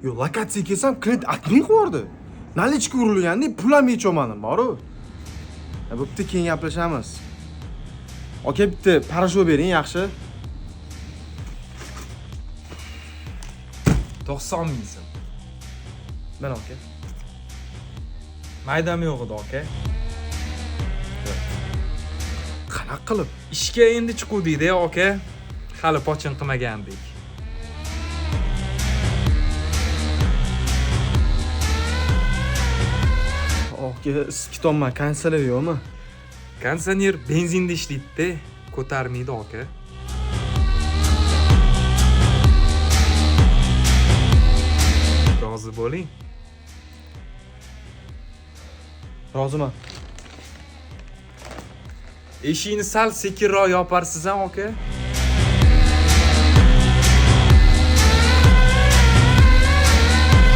Yo, lokatsiyaga kelsam, klient отмен qilib yubordi. Наличка urilganda pul ham yecholmadim, boru. Bo'pti, keyin gaplashamiz. Aka, bitta parasho bering, yaxshi. 90 ming so'm. Mana aka. Maydam yo'q edi aka. Qanaqa qilib? Ishga endi chiquvdik-da aka. Hali pochin qilmagandik. Aka, isitki tomman, konditsioner yo'qmi? Konditsioner benzinda ishlaydi-da, ko'tarmaydi aka. Rozi bo'ling. Roziman. Eshikni sal sekinroq yoparsiz ham aka.